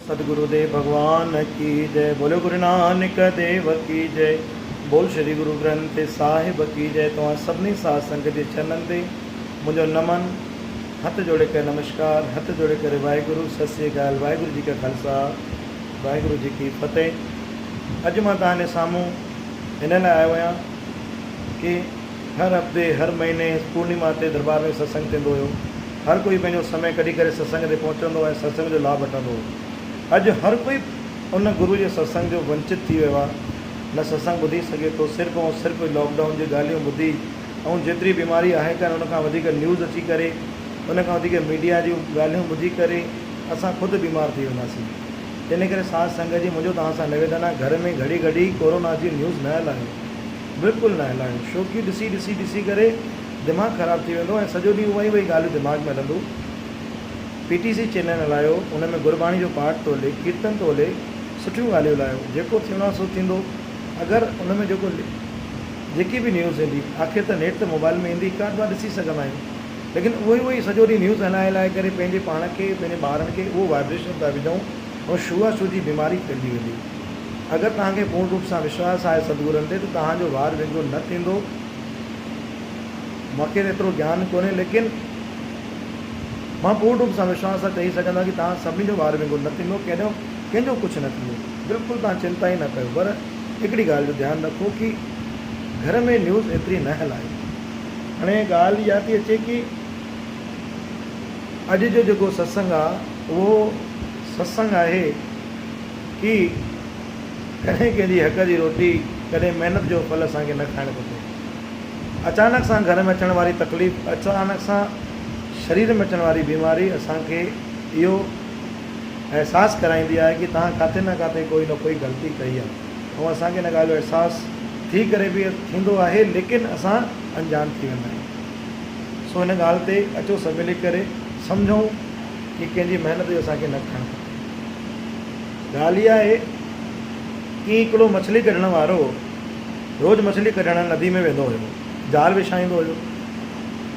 ستگرو ديو ڀڳوان ڪي جئي بولو گرو نانڪ ديو ڪي جئي بول شري گرو گرنٿ صاحب ڪي جئي توهان سڀني ساڌ سنگت جي چرنن تي منهنجو نمن هٿ جوڙي ڪري نمشڪار هٿ جوڙي ڪري واهگرو ست سري اڪال واهگرو جي ڪا خالصا واهگرو جي ڪي فتح اڄ مان توهان جي سامهون هن لاء آيو آهيان ڪي هر هفتي هر مهيني پورنيما تي دربار ۾ ستسنگ ٿيندو هيو. هر ڪوئي پنهنجو سمي ڪڍي ڪري ستسنگ تي پهچندو ۽ ستسنگ جو لاڀ وٺندو هو. اڄ هر ڪوئي ان گرو جي ستسنگ جو ونچت ٿي ويو آهي. نه ستسنگ ٻڌي سگهي ٿو صرف ۽ صرف لاڪ ڊائون جون ڳالهيون ٻڌي ۽ جيتري بيماري آهي ڪانه ان کان وڌيڪ نيوز اچي ڪري ان کان وڌيڪ ميڊيا جون ڳالهيون ٻڌي ڪري اسان خود بيمار ٿي وينداسين. تنهن ڪري ساڌ سنگت جي منهنجو توهان سان نويدن آهي گهر ۾ گهڙي گهڙي ڪورونا جي نيوز نه هلايو. بلڪل نه هلايو شوڪي ڏسي ڏسي ڏسي ڪري دماغ خراب ٿي ويندو ۽ سڄو ڏينهن اها ئي اها ئي ڳالهيون دماغ ۾ هلندو. پي ٽي سي چينل هلايو ان ۾ گرباڻي جو پاٺ ٿو هلي ڪيرتن ٿو هلي سٺيون ڳالهيون هلايو جيڪو ٿيڻو آهي سو ٿيندو اگر ان ۾ جيڪو جيڪي به نيوز ايندي آخر ته نيٺ ته موبائل ۾ ايندي هڪ آڌ بار ڏسي سگهندا آهيون ليڪن اهو ئي اهو ئي سڄو ڏينهن نيوز هلائي هلائي ڪري پنهنجي پاڻ کي پنهنجي ٻارن کي اهو وائبريشن ٿا وجهون ۽ شوها شو جي بيماري ڦهلجي ويندي. اگر توهان کي پورن روپ سان وشواس آهي ستگرن تي ته توهان جو وار ونگو نه ٿيندو. مون کي ته ايترو گيان ڪونهي ليڪن مان پورن روپ سان وشواس سان چئي سگهندو آهيان ڪي توهان سڀني جو وار ونگو نه ٿيندو ڪنهن جو ڪنهن جو ڪجهه نه ٿيندو بلڪل توهان چنتا ئي نه ڪيو پر هڪڙي ڳالهه جو ڌيان رکو ڪي گهر ۾ نيوز ايتري نه هلايو. هاڻي ڳالهه اها ٿي اچي ڪي اڄ جو جيڪو ستسنگ آهي اهو ستسنگ آهي ڪي ڪڏهن ڪنهن جي حق جي روٽي، ڪڏهن محنت جو ڦل اسان کي نه کائڻ کپي. اچانڪ سان گهر ۾ اچڻ واري تڪليف، اچانڪ سان شرير ۾ اچڻ واري بيماري اسان کي اهو احساس ڪرائيندي آهي ڪي توهان ڪاٿي نه ڪاٿي ڪوئي نه ڪوئي غلطي ڪئي آهي ۽ اسان کي ان ڳالهه جو احساس ٿي ڪري به ٿيندو آهي ليڪن اسان انجان ٿي ويندا آهيون. سو ان ڳالهه تي اچو سڀ ملي ڪري سمجهون ڪي ڪنهن جي محنت جو اسان کي نه کائڻ کپي. ڳالهه اها آهي ڪي هڪڙو مڇلي ڪڍڻ وارو روز مڇلي ڪڍڻ ندي ۾ ويندو هيو. جال وڇائيندو هيو.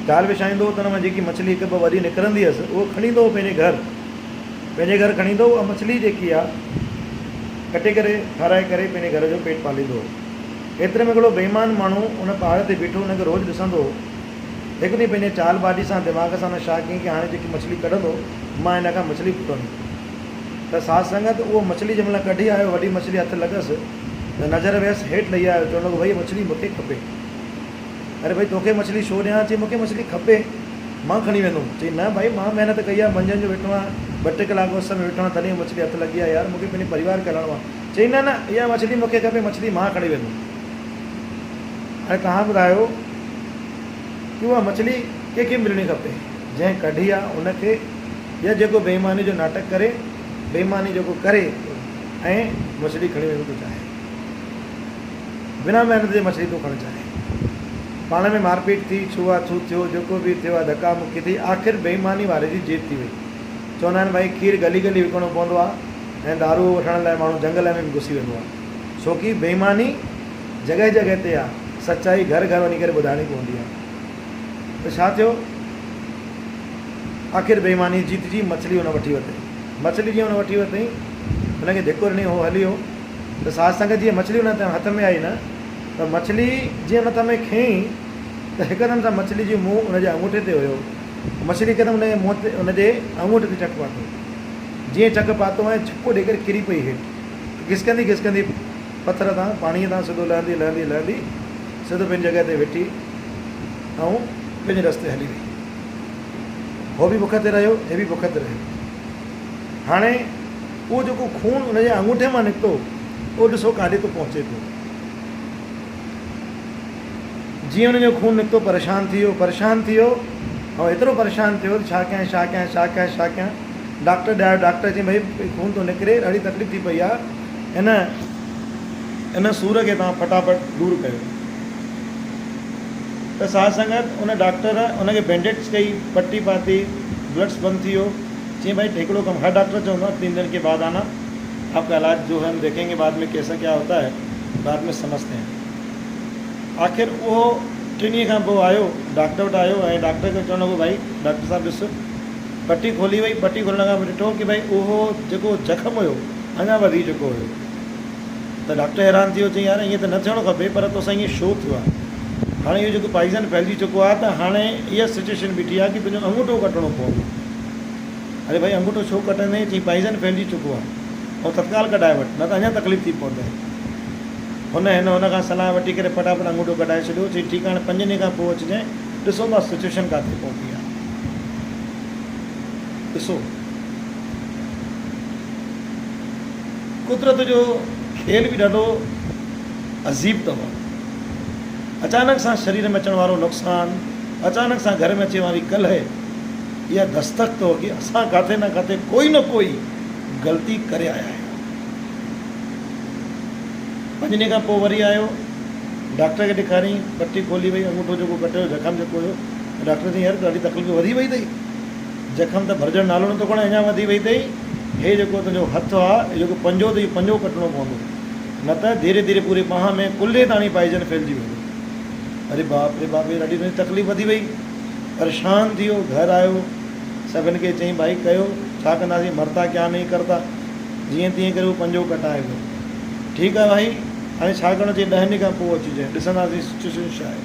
جال وڇائيندو هو ته ان مان جيڪي مڇلي هڪ ٻه وڏي نڪرندي هيس اهو کڻي ايندو هو پنهنجي گهر. پنهنجي گهر کڻي ايندو هو اها مڇلي جيڪي آهي ڪٽي ڪري کارائي ڪري پنهنجي گهر جو پيٽ پاليندو هو. ايتري ۾ هڪڙو بيمان ماڻهو ان پهاڙ تي بيٺو ان کي روز ڏسندو هو. هڪ ڏينهن پنهنجي چال بازي سان دماغ سان هن ڇا ڪيائين ڪي هاڻي جيڪي مڇلي ڪڍندو مان هن کان مڇلي ڦرندم. ته ساڌ سنگت اهو مڇلي جنهن مهل ڪڍي آيو وڏي مڇلي هٿ لڳس ته نظر ويس هيٺ لهي آيو چوڻ لڳو ڀئي مڇلي مون کي کپي. اري ڀئي توکي مڇلي ڇو ڏيان؟ چي مون کي مڇلي کپي مان کڻي ويندم. چي نه ڀائي مان محنت ڪئي آهي منجهند جو ويٺو آهيان ٻه ٽي ڪلاڪ اس ۾ ويٺو آهيان تڏهن مڇلي هٿ لڳي آهي يار مون کي پنهنجي پريوار کي هلائڻو آهي. چي نه نه اها مڇلي مون کي کپي مڇلي مان کڻي ويندم. هاڻي توهان ٻڌايو ڪي اها مڇلي ڪنهن کي ملڻي کپي؟ جنهن ڪڍي آهي ان کي يا جيڪو بي ايماني جو ناٽڪ ڪري، بي ايماني جيڪو ڪري ۽ مڇلي کڻي وڃڻ ٿو چاهي. بنا محنت جي مڇلي ٿو کڻڻ چاهي. پاڻ ۾ مارپيٽ ٿي، ڇوها ڇو ٿيو، جيڪو به ٿيو آهي ڌڪا مڪي ٿي، آخر بي ايماني واري جي جيت ٿي وئي. چوندا آهن ڀائي کير گلي گلي وڪڻو پوندو آهي ۽ دارو وٺڻ لاء ماڻهو جنگل ۾ به گهسي ويندو آهي. ڇو ڪي بي ايماني جڳهه جڳهه تي آهي، سچائي گهر گهر وڃي ڪري ٻڌائڻي پوندي آهي. ته ڇا ٿيو؟ آخر بي ايماني جيتجي مڇلي هن وٺي ورتائين. مڇلي جيئن هن وٺي ورتائين، هن کي ڌڪو ڏني هو هلي ويو ته ساڌ سنگت جيئن مڇلي هن هٿ ۾ آئي نه ته مڇلي جيئن هن هٿ ۾ کنئي ته هڪدم سان مڇلي جي منهن هن جي آڱوٺي تي هيو. مڇلي هڪدم هن جي منهن تي هن جي آڱوٺي تي چڪ پاتو. جيئن چڪ پاتو ۽ ڇپو ڏئي ڪري ڪري پئي هيٺ. گسڪندي گسڪندي پٿر تان پاڻيء تان سڌو لهندي لهندي لهندي سڌو پنهنجي جڳهه تي ويٺي ۽ پنهنجي رستي هلي وئي. هو به بک تي رهيو، هي به بک تي رهيو. هاڻي اهو جيڪو خون ان جي آڱوٺي مان نڪتو، اهو ڏسو ڪاڏي ٿو پهچي پيو. جيئن ان جو خون نڪتو پريشان ٿي ويو، پريشان ٿي ويو ۽ ايترو پريشان ٿيو ته ڇا ڪيان، ڇا ڪيان، ڇا ڪيان، ڇا ڪيان. ڊاڪٽر ڏي آيو، ڊاڪٽر چيائين ڀئي خون ٿو نڪري، ڏاڍي تڪليف ٿي پئي آهي، ان ان سور کي توهان فٽافٽ دور ڪيو. ته ساڌ سنگت ان ڊاڪٽر ان کي بينڊيڊز ڪئي، پٽي پاتي، بلڊس بند ٿي ويو، چيائين ڀائي هڪڙو ڪم هر ڊاڪٽر چوندو آهي تين دن ڪي بعد آنا آپ ڪا علاج جو هي هم ديکين گي بعد ۾ ڪيسا ڪيا هوتا هي بعد ۾ سمجهتي هين. آخر اهو ٽن ڏينهن کان پوء آيو ڊاڪٽر وٽ آيو ۽ ڊاڪٽر کي چوڻ لڳو ڀائي ڊاڪٽر صاحب ڏس پٽي کولي وئي، پٽي کولڻ کان پوء ڏٺو ڪي ڀائي اهو جيڪو زخم هيو اڃا وڌي چڪو هيو ته ڊاڪٽر حيران ٿي ويو چيائين يار ائين ته نه ٿيڻو کپي پر توسان ائين شو ٿيو آهي هاڻي اهو جيڪو پائزن ڦهلجي چڪو آهي ته هاڻي اها سچويشن بيٺي آهي ڪي تنهنجو انگوٺو ڪٽڻو پوندو. اري ڀائي انگوٺو ڇو ڪٽندين؟ چيائين پائزن ڦهلجي چڪو آهي ۽ تتڪال ڪڍائي وٺ نه ته اڃا تڪليف ٿي پوندئي. هن هن هن کان صلاح وٺي ڪري فٽافٽ انگوٺو ڪڍائي ڇڏيو. چيائين ٺيڪ آهي هاڻي پنجن ڏينهن کان پوء اچجانء ڏسون ٿا سچويشن ڪاٿي پهتي آهي. ڏسو قدرت جو کيل به ڏاڍو عجيب اٿو. اچانڪ سان شرير ۾ اچڻ وارو نقصان، اچانڪ سان گهر ۾ اچڻ واري ڪلهه اها دستڪ اٿو ڪي اسان ڪاٿي نه ڪاٿي ڪوئي نه ڪوئي غلطي ڪري آيا آهيون. پنج ڏينهن کان پوء وري آيو، ڊاڪٽر کي ڏيکاريائين، پٽي کولي وئي، انگوٺو جيڪو ڪٽيو زخم جيڪو هيو، ڊاڪٽر چيائين يار ڏاڍي تڪليف وڌي وئي اٿئي، زخم ته ڀرجڻ نالو نٿو کڻي اڃا وڌي وئي اٿئي، هي جيڪو تنهنجو هٿ آ، هي جيڪو پنجو اٿئي اهو پنجو ڪٽڻو پوندو، نه ته ڌيري ڌيري پوري ٻانهن ۾ ڪلهي تاڻي پائجن ڦهلجي ويندو. اري باپ ري باپ هي ڏاڍي تنهنجي تڪليف وڌي وئي. پريشان ٿي ويو، گهر آيو، سڀن کي چيائين ڀائي ڪيو ڇا ڪنداسين مرتا ڪيا نهين ڪرتا. جيئن تيئن ڪري هو پنجو ڪٽائي ويو. ٺيڪ آهي ڀائي، هاڻي ڇا ڪرڻو چيائين ڏهن ڏينهن کان پوء اچجانء، ڏسنداسين سچوئيشن ڇا آهي.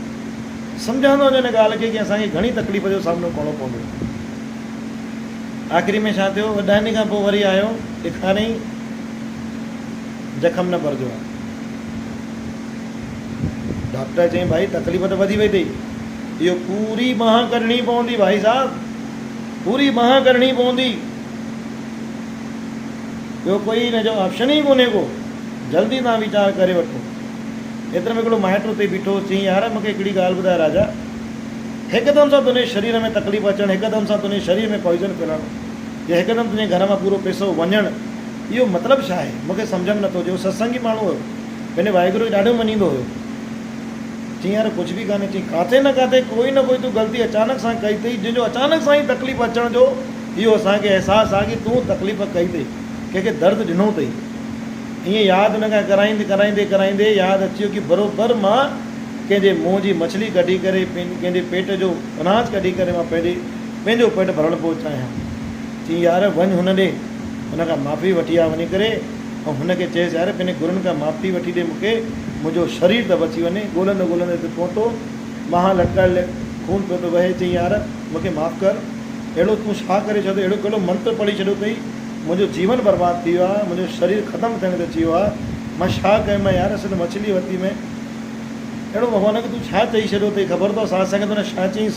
سمجهان ٿو ان ڳالهه کي ڪي اسان کي گهڻي تڪليف جو سامنو ڪرڻو پوندو. آخري ۾ ڇا ٿيو، ڏهن ڏينهن کان پوء وري آيو، ڏيکاريائين زخم نه ڀرجو آهي. ڊاڪٽر چيائين ڀائي تڪليف ته وڌي وئي اٿئي، اهو پوري ٻانهن ڪڍڻي پوندي ڀائي صاحب، پوري ٻانهن ڪڍڻي پوندي. ٻيو ڪوئي ان جو آپشن ئي ڪونهي ڪو، جلدي توهان ويچار ڪري وٺو. ايتري ۾ هڪڙو مائٽ اتي بيٺو هو، چيائين يار مون کي هڪڙي ڳالهه ٻڌاء راجا، هڪدم سان تنهنجي شرير ۾ تڪليف اچڻ، هڪدم سان تنهنجي شرير ۾ پوائزن ڦهلڻ يا هڪدم تنهنجي گهر مان پورو پئسو وڃڻ، اهو مطلب ڇا آهي؟ مون کي سمجهه ۾ نٿو اچي. هو ستسنگي ماڻهو هيو، پنهنجي واهگرو کي ڏاڍو مڃيندو هيو. چيائين يار ڪجهه به ڪانهي. چيائين ڪاٿي نه ڪاٿي ڪوئي نه ڪوئي تون غلطي اچانڪ سان ڪئي اٿئي، جنهن جو اچانڪ سان ئي تڪليف اچڻ جو اهو اسان کي احساس آهي ڪي تون تڪليف ڪئي اٿئي، ڪنهن کي درد ڏنو اٿئي. ائين ياد ان کان ڪرائيندي ڪرائيندي ڪرائيندي ياد اچي ويو ڪي بروبر مان ڪنهن جي منهن جي مڇلي ڪڍي ڪري ڪنهن جي پيٽ جو اناج ڪڍي ڪري مان پنهنجي پنهنجو پيٽ ڀرڻ پيو چاهيان. چيائين يار وڃ هن ڏي هن کان معافي وٺي آ وڃي ڪري ۽ هن کي چيس يار پنهنجي گرن کان معافي وٺي ڏي مون کي منهنجو شرير ته بچي وڃي. ڳولندي ڳولندي اتي پهتو ٻانهن لٽڪايل خون پيو ٿو وهي چيائين يار مون کي معاف ڪر. اهڙو تون ڇا ڪري ڇڏيو، اهڙو ڪهڙو منتر پڙهي ڇڏيو اٿئي، منهنجو جيون برباد ٿي ويو آهي، منهنجو شرير ختم ٿيڻ تي اچي ويو آهي، مان ڇا ڪيم يار، اسين ته مڇلي ورتي مين. اهڙو ڀڳوان کي تون ڇا چئي ڇڏيو اٿئي، خبر اٿو ساڌ سنگت هن ڇا چيائينس؟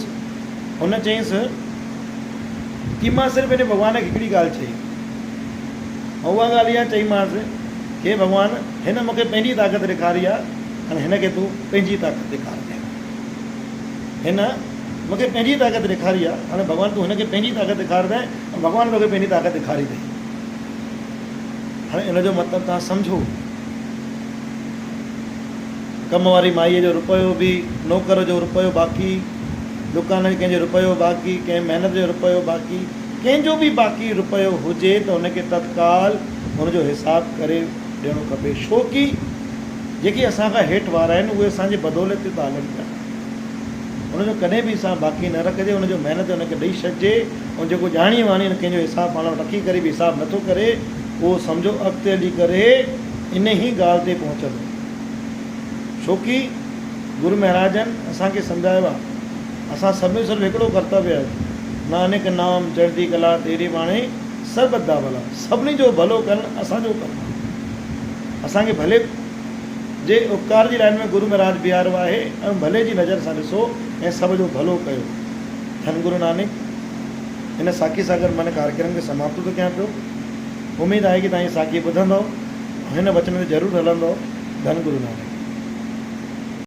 هن چيائينس ڪي مان صرف هن ڀڳوان کي هڪڙي ڳالهه چئي ۽ اها ڳالهه اها چئيمانس هي ڀڳوان هن مون کي پنهنجي طاقت ڏيکاري آهي، هاڻي هن کي تون پنهنجي طاقت ڏيکارجانء. هن مون کي پنهنجي طاقت ڏيکاري آهي، هاڻي ڀڳوان تون هن کي پنهنجي طاقت ڏيکارجانء ۽ ڀڳوان توکي پنهنجي طاقت ڏيکاري اٿئي. هاڻي ان جو مطلب توهان سمجهو. ڪم واري مائيء جو رپيو به، نوڪر جو رپيو باقي، دڪان جي ڪنهن جو رپيو باقي، ڪنهن محنت جو رپيو باقي، ڪنهن جو به باقي رپيو هجي ته ان کي تتڪال ان جو حساب ڪري ڏيڻو کپي، ڇو ڪي جيڪي اسان کان هيٺ وارا آهن اهي اسان جي بدولت ٿا هلن پيا. ان جو ڪڏهن به حساب باقي نه رکجي، ان جو محنت ان کي ڏئي ڇڏجي ۽ جيڪو ڄاڻي واڻي ان ڪنهن جو حساب پاڻ وٽ رکي ڪري به حساب نٿو ڪري اهو سمجهو اڳتي هلي ڪري انهي ڳالهه تي پهچندو. ڇوڪي گرو مهراجن اسان کي سمجهايو آهي اسان سڀني جو صرف هڪڙو ڪرتويه آهي نانڪ نام چڙهدي ڪلا تيري واڻي سربت دا ڀلا سڀني جو ڀلو ڪرڻ اسان جو ڪم آهي. اسان کي ڀلي جي اپڪار جي لائن ۾ گرو مهراج بيهاريو آهي ۽ ڀلي جي نظر سان ڏسو ۽ سڀ جو ڀلو ڪيو. ڌن گرو نانڪ. هن ساکي ساگر من ڪاريڪرم کي سماپت ٿو ڪيان پيو. اميد آهي ڪي توهان هي ساکي ٻڌندؤ ۽ هن وچن تي ضرور هلندؤ. ڌن گرو نانڪ.